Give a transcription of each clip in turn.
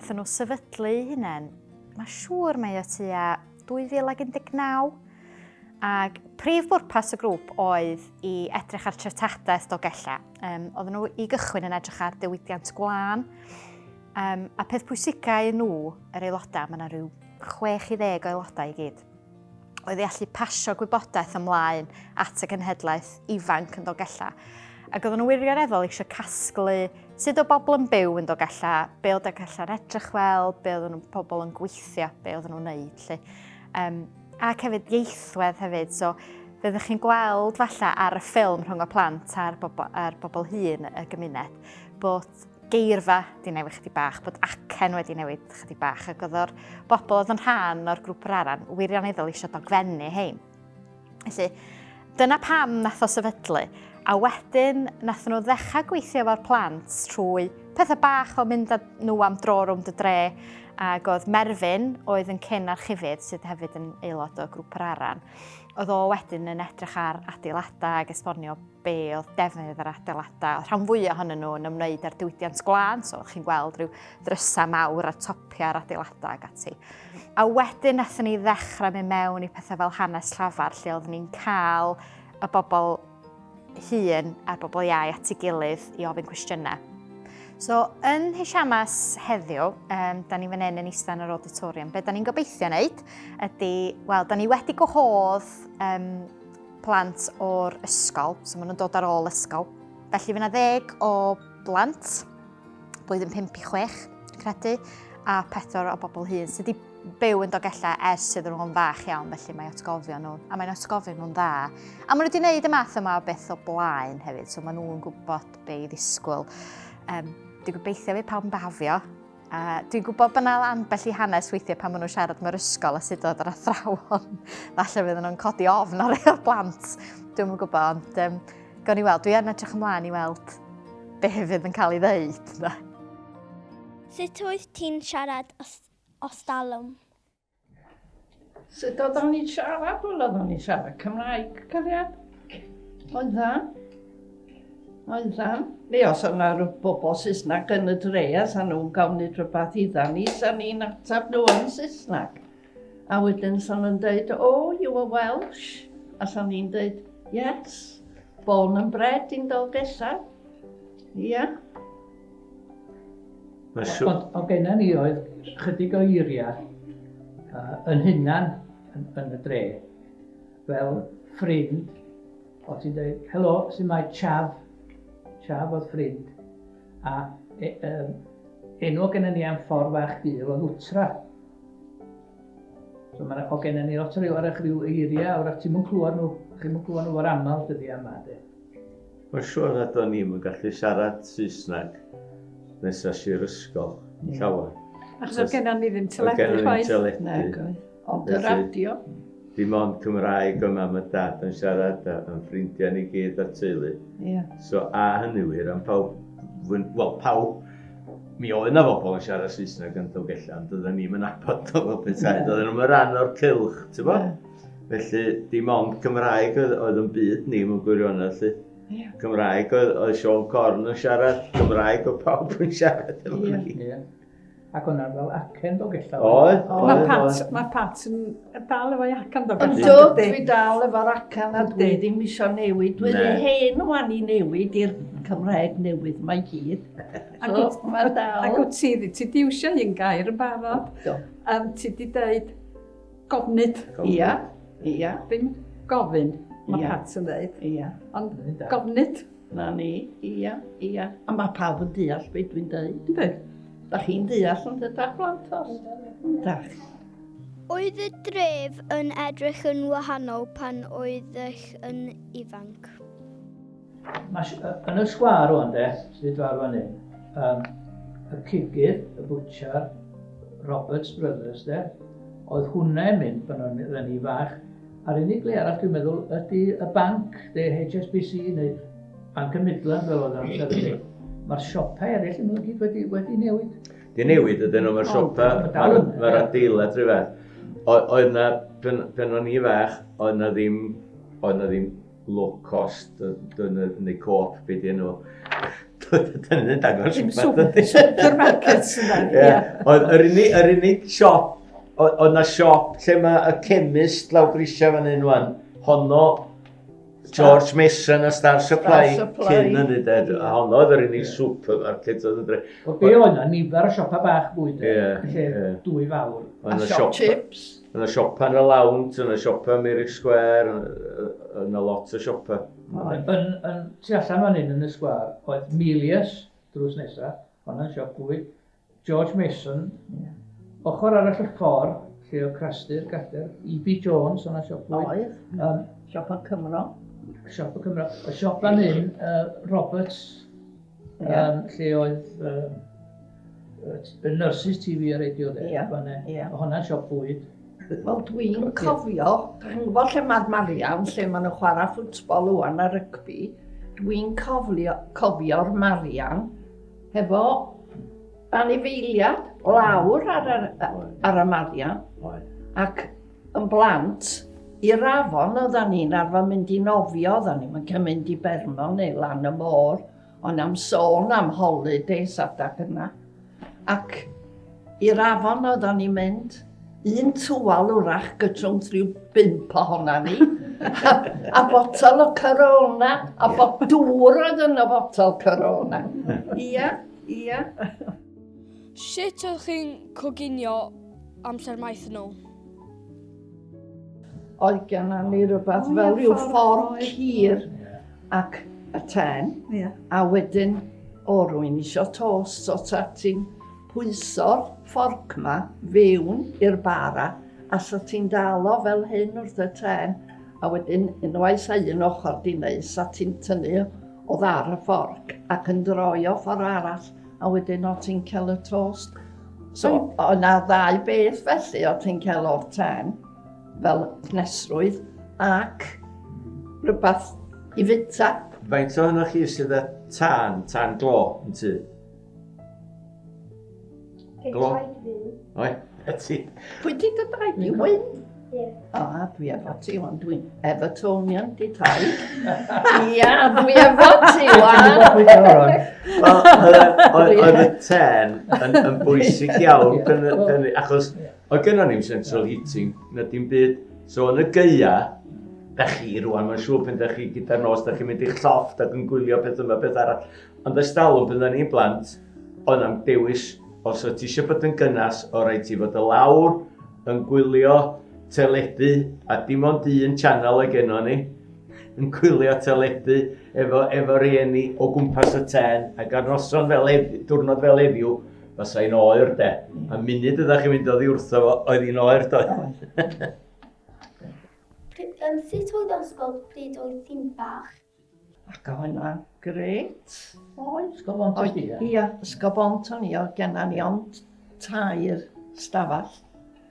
Nathon nhw sefydlu eu hunain, mae siŵr mae o tua 2019. Ac prif bwrpas y grŵp oedd i edrych ar treftadaeth Dolgellau. Um, oedden nhw i gychwyn yn edrych ar diwydiant gwlân. Um, a peth pwysica i nhw, yr aelodau, mae yna rhyw 6 i 10 o aelodau i gyd, oedd i allu pasio gwybodaeth ymlaen at y genhedlaeth ifanc yn Dolgellau. Ac oedden nhw wirioneddol eisiau casglu sut o bobl yn byw yn Dolgellau, be oedd Dolgellau'n edrych fel, be oedden nhw pobl yn gweithio, be oedden nhw'n neud. Lly. Um, ac hefyd ieithwedd hefyd, so fyddwch chi'n gweld falle ar y ffilm rhwng y plant a'r bobl, a'r bobl hŷn y gymuned, bod geirfa di newid chydig bach, bod acen wedi newid chydig bach, ac oedd o'r bobl oedd yn rhan o'r grŵp yr aran wirioneddol eisiau dogfennu hein. Felly, dyna pam nath o sefydlu. A wedyn nath nhw ddechrau gweithio efo'r plant trwy pethau bach fel mynd â nhw am dro rownd y dre, ac oedd Merfyn, oedd yn cyn archifydd, sydd hefyd yn aelod o grŵp yr Aran, oedd o wedyn yn edrych ar adeiladau ac esbonio be oedd defnydd yr adeiladau. Oedd rhan fwyaf ohonyn nhw yn ymwneud â'r diwydiant gwlân, so chi'n gweld rhyw ddrysau mawr ar topiau'r adeiladau ac ati. A wedyn nathon ni ddechrau mynd mewn i pethau fel hanes llafar, lle oeddwn ni'n cael y bobl hŷn a'r bobl iau at ei gilydd i ofyn cwestiynau. So, yn Hishamas heddiw, um, da ni fan hyn yn eistedd yn yr auditorium. Be da ni'n gobeithio wneud ydy, wel, da ni wedi gwahodd um, plant o'r ysgol, so maen nhw'n dod ar ôl ysgol. Felly fyna ddeg o blant, blwyddyn 5 i 6, dwi'n credu, a pedwar o bobl hŷn sydd wedi byw yn Dolgellau ers iddyn nhw'n fach iawn, felly mae atgofio nhw, a mae'n atgofio nhw'n dda. A maen nhw wedi gwneud y math yma o beth o blaen hefyd, so maen nhw'n gwybod be i ddisgwyl. Um, dwi'n gobeithio fydd pawb yn bafio, A dwi'n gwybod bod yna ambell i hanes weithiau pan maen nhw'n siarad mewn ysgol a sut oedd yr athrawon. Falle fydden nhw'n codi ofn ar eich blant. Dwi'n yn gwybod, ond um, gawn ni weld. Dwi yn edrych ymlaen i weld be fydd yn cael ei ddeud. Da. Sut oedd ti'n siarad os, os talwm? Sut oedden ni'n siarad? Wel, oedden ni'n siarad Cymraeg, cariad. Oeddan. Oeddan. Neu os yna rhyw bobl Saesneg yn y dre, a sa nhw'n gofyn rhywbeth idda ni, sa ni'n ateb nhw yn Saesneg. A wedyn sa nhw'n dweud, oh, you are Welsh. A sa ni'n dweud, yes, born and bred in Dolgellau. Ia. Yeah. Mae'n siŵr... Ond o genna ni oedd chydig o eiriau uh, yn hunan yn, yn y dre, fel ffrind, o ti'n dweud, helo, sy'n mae Chav, Chav oedd ffrind, a e, e, enw genna ni am ffordd fach gul oedd Wtra. So mae'n o genna ni lot o ryw arach rhyw eiriau, o'r ti'n mwyn clywed nhw, chi'n mwyn clywed nhw o'r aml dyddiau yma, de. Mae'n siŵr nad o'n i'm yn gallu siarad Saesneg nes es i'r ysgol yn llawer. Achos oedd gennon ni ddim teledu chwaith. Oedd gennon ni ddim teledu. Ond y radio. Dim ond Cymraeg oedd mam a dad yn siarad a yn ffrindiau ni gyd a'r teulu. Yeah. So a hynny wir am pawb, wel pawb, mi oedd yna bobl yn siarad Saesneg yn Dolgellau, ond doedden ni'm yn nabod nhw fel petai, doedden nhw'm yn rhan o'r cylch, ti'n bo? Yeah. Felly, dim ond Cymraeg oedd, oedd yn byd ni mewn gwirionedd, lly. Yeah. Cymraeg oedd, oedd Siôn Corn yn siarad, Cymraeg oedd pawb yn siarad efo yeah. ni. Yeah. Ac o'na fel acen Dolgellau. Oedd, oedd. Mae Pat, mae Pat yn dal efo'i acen Dolgellau. Yndw, dwi dal efo'r acen a dwi ddim eisiau newid. Dwi'n rhy hen wan i newid i'r Cymraeg newydd mae gyd. So, mae dal. Ac wyt ti, ti di iwsio un gair yn barod. Do. Um, ti di dweud Gofnid. Ia, ia. Ddim gofyn, mae ia. Pat yn dweud. Ia. Ond gofnid. Na ni, ia, ia. A mae pawb yn deall beth dwi'n dweud. Ynddi. Da chi'n deall yn dydach blant os? Yndach. Oedd y dref yn edrych yn wahanol pan oeddech yn ifanc? Mae, yn y sgwâr rwan de, sydd wedi fan hyn, um, y cigydd, y butcher, Roberts Brothers de, oedd hwnna yn mynd pan oedden ni fach. A'r unig le arall dwi'n meddwl ydy y banc, de HSBC neu Banc y Midland fel oedd amser ydy. Mae'r siopau eraill yn gyd wedi, wedi newid. Di newid ydyn nhw, mae'r siopau, mae'r ma adeilad rhyw fath. Oedd na, pen, pen o'n i fach, oedd na ddim, oedd na ddim low cost, neu co-op, be di enw. Dyna ni'n dangos rhywbeth. Dim supermarkets yna. Ie. Oedd yr unig, yr unig siop, oedd na siop lle mae y chemist lawr grisiau fan hyn wan, honno George Mason a Star Supply, Star Supply. cyn hynny de. A honno oedd yr unig supermarket oedd yn dre. Wel, be oedd yna, nifer o siopa bach bwyd, e, lle dwy fawr. A siop chips. Yna siopa yn y Lawnt, yna siopa yn Meyrick Square, yna lot o siopa. Yn, yn, yn, tu allan fan hyn yn y sgwâr, oedd Melius, drws nesa, hwnna'n siop bwyd, George Mason, yeah. ochr arall y ffordd, lle o Crastyr, Gader, E.B. Jones, hwnna'n siop bwyd. Oedd, siop y Cymro. Siop y Cymro. Y siop fan hyn, Roberts, yeah. lle oedd y nurses TV a radio de, yeah. fan yeah. Hwnna'n siop bwyd. Wel, dwi'n cofio, da chi'n gwybod lle mae'r Marian, lle maen nhw'n chwarae ffwtbol ŵan a rygbi, dwi'n cofio, cofio'r Marian hefo anifeiliad lawr ar, ar, ar y Marian. Ac yn blant, i'r afon oedden ni'n arfer mynd i nofio, oedden ni'n cael mynd i Bermo neu lan y môr, Ond am sôn am holidays adag yna. Ac i'r afon oeddan ni'n mynd. Un tywal wrach gytrwng rhyw bump ohona ni. A, a botel o Corona, a bo dŵr oedd yn y botel Corona. Ia, ia. Sut oedd chi'n coginio amser maith yn ôl? Oedd genna ni rhywbeth fel rhyw ffordd hir ac y trên. Yeah. A wedyn, o rwy'n isio tost, so ta ti'n pwyso'r fforc ma fewn i'r bara, a sa ti'n dal o fel hyn wrth y trên, a wedyn unwaith sa un ochr di wneud, sa ti'n tynnu o ddar y fforc ac yn droi o ffordd arall, a wedyn o ti'n cael y tost. So, o na ddau beth felly o ti'n cael o'r trên, fel cnesrwydd ac rhywbeth i fyta. Faint ohonoch chi sydd â tân, tân glo yn tŷ? Glo? Oi, a ti? Pwy di dy daid di? Wyn? Ie. O, dwi efo ti wan, dwi'n Evertonian di taid. Ia, dwi efo ti wan. Wel, oedd y ten yn, yn bwysig iawn, pen, achos oedd gennon ni'm central heating na dim byd. So yn y gaea, da chi rwan, mae'n siŵr pan da chi gyda'r nos, da chi'n mynd i'ch llofft ac yn gwylio peth yma, peth arall. Ond ers talwm pan oedden ni'n blant, oedd na'm dewis, os oedd ti eisiau bod yn gynnas, o rhaid ti fod y lawr yn gwylio teledu, a dim ond un channel oedd gennon ni, yn gwylio teledu efo, efo rieni o gwmpas y trên, ac ar noson fel ef, diwrnod fel heddiw, fasa hi'n oer de. A munud ydych chi'n mynd oddi wrtho fo, oedd hi'n oer doedd. Sut oedd ysgol pryd oedd ti'n bach? Ac oedd hwnna'n grêt. Oedd, Ysgol Bont oedd hi, ie? Ia, Ysgol Bont o'n i, oedd genna ni ond tair stafell.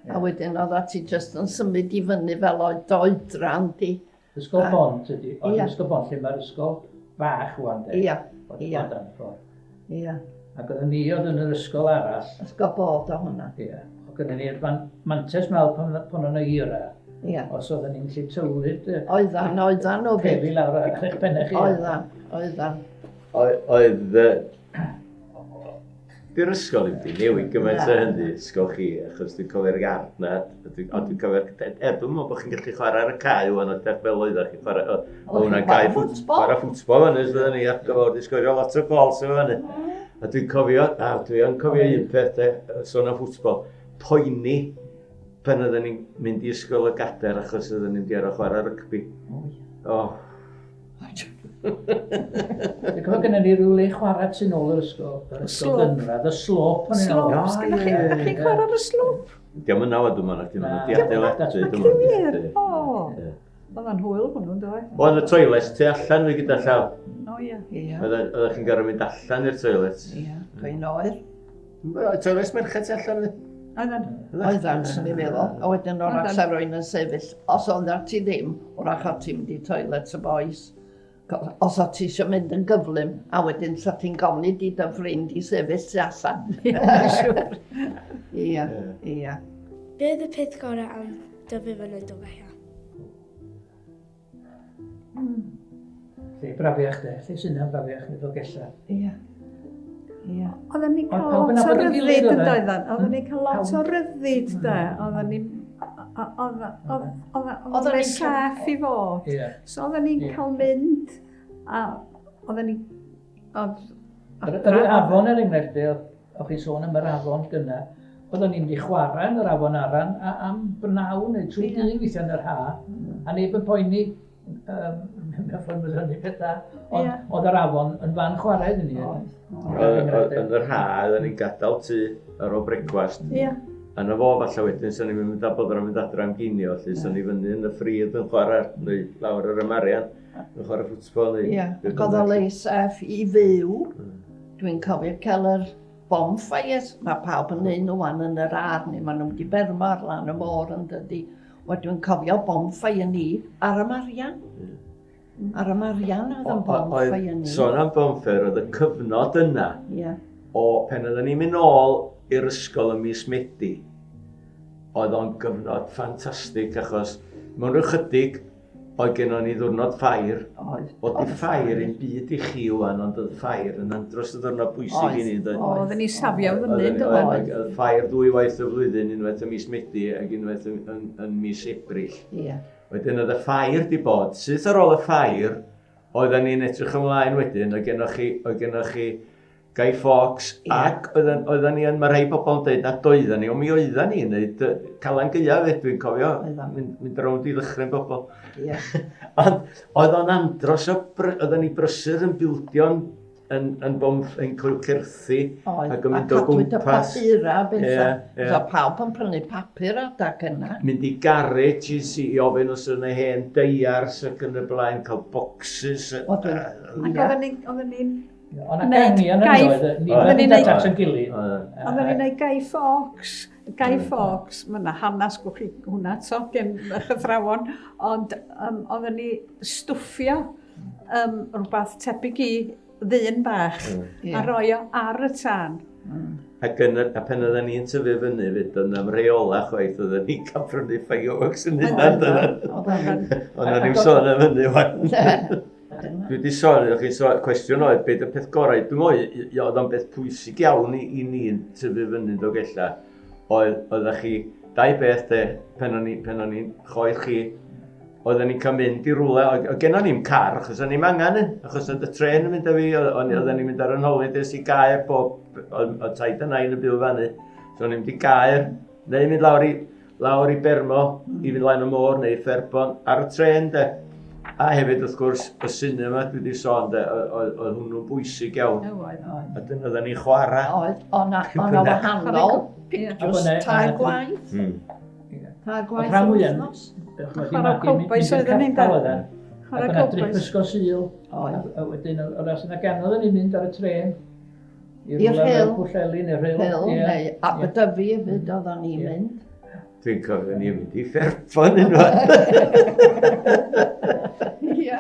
Yeah. A wedyn oedd ti jyst yn symud i fyny fel oedd doedran di. Ysgol Bont ydi, oedd Ysgol Bont lle mae'r ysgol fach wan de. Ia, ia. Dan ffordd. Ia. Ac oedden ni oedd yn yr ysgol arall. Ysgol bod o hwnna. Ia. Oedd gynnon ni'r mantes mawr pan, pan o'n eira. Ia. Os oedden ni'n gallu tywlyd... Oeddan, oeddan o fyd. Pefi lawr ar eich pennau chi. Oeddan, oeddan. Oedd... Di'r ysgol ddim di newid gymaint o hynny, ysgol chi, achos dwi'n cofio'r iard na, a dwi'n dwi cofio'r... Er, dwi'n meddwl bod chi'n gallu chwarae ar y cae wan, oeddech fel oeddech chi'n chwarae... Oedd hwnna'n cae chwarae ffwtbol fan hyn, oedden ni atgo fawr, di sgorio lot o gols efo fan hyn. A dwi'n cofio, a dwi yn cofio un peth de, sôn am ffwtbol, poeni pan oedden ni'n mynd i ysgol y gader achos oedden ni'n di ar chwarae rygbi. Oh. Dwi'n cofio gynnon ni ryw le chwarae tu nôl yr ysgol, yr ysgol gynradd, y slop o'n i'n Slop, sgynnoch chi, da chi'n chwarae ar y slop? Diolch yn nawr, dwi'n meddwl, dwi'n meddwl, di adeiladu, dwi'n meddwl. O, oedd o'n hwyl hwnnw, dwi. O, yn y toilet, tu allan fi gyda llaw. O, ie. Oeddech chi'n gorfod mynd allan i'r toilet. Ie, dwi'n oer. Toilet merched tu allan. Oedden. Oedden, swn i'n meddwl. A wedyn o'r amser rwy'n yn sefyll. Os oedd ti ddim, wrach o ti'n mynd i toilet y boys. Os o ti eisiau mynd yn gyflym, a wedyn sa ti'n gofyn i di dy ffrind i sefyll tu allan. Siwr. Ia, ia. Be oedd y peth gorau am dyfu fyny yn Dolgellau? Lle brafiach de, lle sy'n brafiach nid Dolgellau. Ie. Ie. Oedden ni'n cael lot o ryddid yn doedden. Oedden ni'n cael lot o ryddid de. Oedden ni'n... Oedd o'n saff i fod. So oedden ni'n cael mynd a oedden ni... Yr afon er enghraifft, o'ch chi'n sôn am yr afon gynna, oedden ni'n mynd i chwarae yn yr afon Aran am bnawn neu trwy dydd weithiau yn yr ha, a neb yn poeni mewn ffordd mynd hynny pethau, ond yeah. Oedd yr afon yn fan chwarae iddyn ni. Yn yr ha, oedden ni'n gadael tŷ ar ôl brecwast. Yeah. A na fo falle wedyn, sa'n ni'n mynd a bod yn mynd adra am ginio, lle sa'n ni fyny yn y ffridd yn chwarae, neu lawr yr ymarian, yn chwarae ffwtbol. Neu Ie, ac oedd o le saff i fyw. Dwi'n cofio cael yr bonfires, mae pawb yn neud nhw wan yn yr ar, neu maen nhw'n mynd i Bermo ar lan y môr yn dydi. Wel, dwi'n cofio bonfire ni ar y Marian. Ar y Marian oedd yn bonfire ni. Sôn am bonfire, oedd y cyfnod yna yeah. o pen oedden ni'n mynd nôl i'r ysgol ym mis Medi, oedd o'n gyfnod ffantastig achos mewn rhyw chydig oedd gennon ni ddiwrnod ffair. Oedd. Oedd di ffair un byd i chi wan, ond oedd ffair yn andros o ddiwrnod bwysig i ni. Oedd. Oedden ni safio fyny, doedden? Oedd ffair ddwy waith y flwyddyn, unwaith ym mis Medi ac unwaith yn, yn, yn mis Ebrill. Ie. Wedyn oedd y ffair di bod. Syth ar ôl y ffair, oedden ni'n edrych ymlaen wedyn, oedd gennoch chi, oedd gennoch chi Guy Fawkes, Ie. ac oedden, oedden ni yn, mae rhai pobl yn dweud na doedden ni, ond mi oedden ni yn neud Calan Gaeaf fyd, dwi'n cofio, Oedden. mynd, mynd rownd i ddychryn bobl. Ie. Ond oedd o'n andros o, oedd ni brysur yn bildio'n yn, yn, bom, yn clywcerthu Oedd. ac yn mynd o A cadwyd y gwmpas. papura a bethau. Ie, ie. So pawb yn prynu papur adag yna. Mynd i garages i ofyn os yna hen deiars ac yn y blaen, cael boxes. O, dwi'n- Ac oedden ni'n oedden ni'n Ond y gangion yn Gaif- oedd, ni Oedden wedi ni'n dod neud- at yn gilydd. Oedden ni'n neud Guy Fawkes, Guy Fawkes, mae yna hanes gwch chi hwnna to, gen eich athrawon, ond oedden ni stwffio rhywbeth tebyg i ddyn bach Ie. a roi o ar y tân. Ac yn, a pan oedden ni'n tyfu fyny fyd, oedd na'm rheola chwaith, oedden ni'n cael prynu fireworks yn hynna. Oedden. Ond o'n i'n sôn am hynny wan. Dwi wedi sôn, ydych chi'n sôn, cwestiwn oedd, beth y peth gorau, dwi'n meddwl, oedd o'n beth pwysig iawn i ni'n tyfu fyny Dolgellau, oedd, oeddech chi, dau beth de, pen o'n i'n choeth chi, oedden ni'n cael mynd i rwle, oedd gennon ni'm car, achos o'n i'n angen un, achos oedd y tren yn mynd â fi, oedden ni'n mynd ar yn holidays i Gaer bob, oedd taid a nain yn byw fanny, so o'n i'n mynd i Gaer, neu mynd lawr i Bermo, i fynd lan y môr, neu Fferbon, ar y tren de. A hefyd, wrth gwrs, y cinema dwi wedi sôn, de, oedd hwnnw'n bwysig iawn. Oedd. A dyna oedden ni'n chwarae. Oedd, o'na wahanol pictures tair gwaith. Tair gwaith Rhan yr fwyaf, wythnos. Chwarae cowbois oedden ni'n de. Chwarae Ac yna trip cowbois. ysgol Sul. Oedd. A wedyn, oedd os yna ganodd ni'n mynd ar y tren. I'r Rhyl. Pwllheli neu'r Rhyl. Rhyl Ie. neu Aberdyfi hefyd oedden ni'n mynd. Dwi'n cofio ni'n mynd i Fferfon unwaith. Ie.